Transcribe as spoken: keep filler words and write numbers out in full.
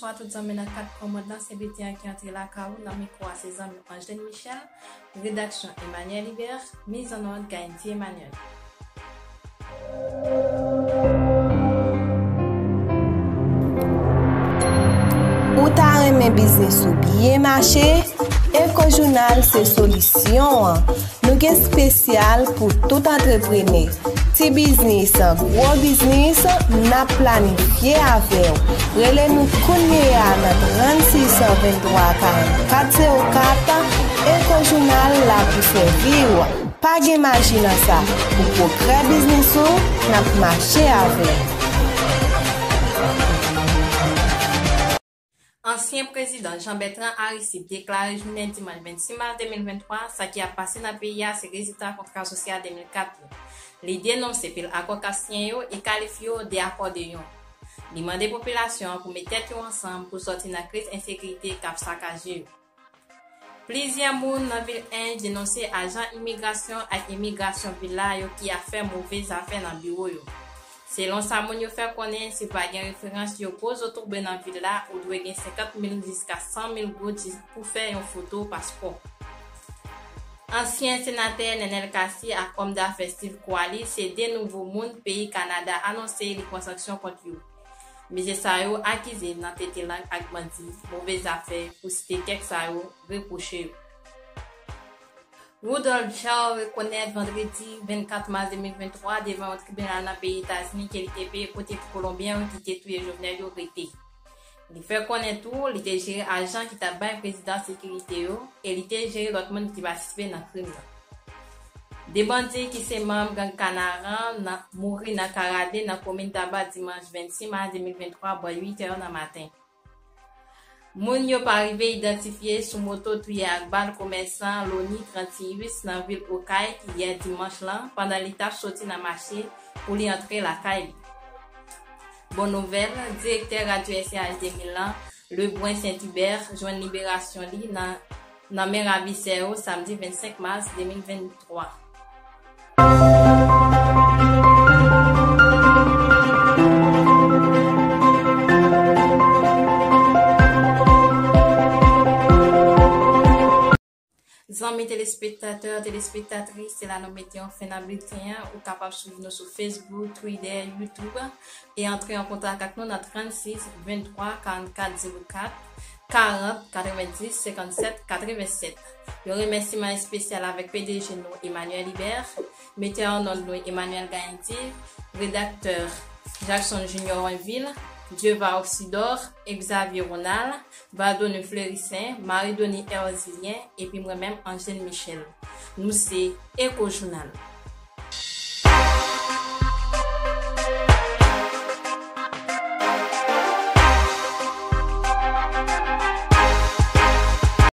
Bonswa tout zanmi nan kat kwen mond lan, se Betty ki antre lakay ou. Nan mikwo a se zanmi w Angèle Michel, redaksyon Emmanuel Hubert, mizannòd Gaëndy Emmanuel. Ou ta renmen biznis ou byen mache? Eco Journal se solisyon an. Nou gen espesyal pou tout antreprenè. Ti biznis, gwo biznis, n ap planifye avè w. Rele nou kounye a nan trannsis venntwa karannkat zewo kat. Eco Journal la pou sèvi w. Pa gen maji nan sa. Pou pwogrè biznis ou, n ap mache avè w. Ansyen prezidan Jean Bertrand Aristide deklare jounen dimanch vennsis mas de mil venntwa, sa ki ap pase nan peyi a se rezilta kontra sosyal de mil kat yo. Li denonse pil akò k ap siyen yo e kalifye yo de akò de yonn. Li mande popilasyon an pou met tèt yo ansanm pou sòti nan kriz ensekirite k ap sakaje yo. Plizyè moun nan vil Ench denonse ajan imigrasyon ak imigrasyon vil la yo ki ap fè move zafè nan biwo yo. Selon sa moun yo fè konnen, si w pa gen referans yo koz ou tonbe nan vil la, ou dwe gen senkant mil jiska san mil goud jis pou fè yon foto paspò. Ansyen senatè Nenel Cassy ak òm dafè Steve Coaly se de nouvo moun peyi Kanada anonse li pran sanksyon kont yo. Mesye sa yo akize nan tete lang ak bandi, move zafè, pou site kèk sa yo repwoche yo. Rudolph Charles rekonèt vandredi vennkat mas de mil venntwa devan yon tribinal nan peyi Etazini ke li te peye kote pou Kolonbyen yo ki te touye Jovenel yo rete. Li fè konnen tou, li te jere ajan ki t ap bay prezidan sekirite yo e li te jere lòt moun ki te patisipe nan krim nan. De bandi ki se manm gang Kanaran nan mouri nan Karade nan komin Taba dimanch vennsis mas de mil venntwa bò uit è nan maten. Moun yo pa rive idantifye sou moto touye ak bal komèsan Loni Trantius nan vil Okay yè dimanch lan pandan li t ap soti nan mache pou li antre lakay li. Bon nouvèl, direktè radyo S R H de mil lan, Lebrun Saint Hubert, jwenn liberasyon li nan, nan men ravisè yo samdi vennsenk mas de mil venntwa. Zanmi telespektatè, telespektatris, se la nou mete yon fen nan bilten an. Ou kapab swiv nou sou Facebook, Twitter, YouTube e antre an kontak ak nou nan trannsis venntwa karannkat zewo kat, karant katrevenndis senkannsèt katrevennsèt. Yon remèsiman espesyal avèk P D G nou Emmanuel Hubert, metè an nòt nou Emmanuel Gaëndy, redaktè Jackson Junior Envil, Dieuva Oxydor, Xavier Ronald, Vadone Fleurissant, Marie Denis Erzilien, epi mwen menm Angèle Michel. Nou se Eco Journal.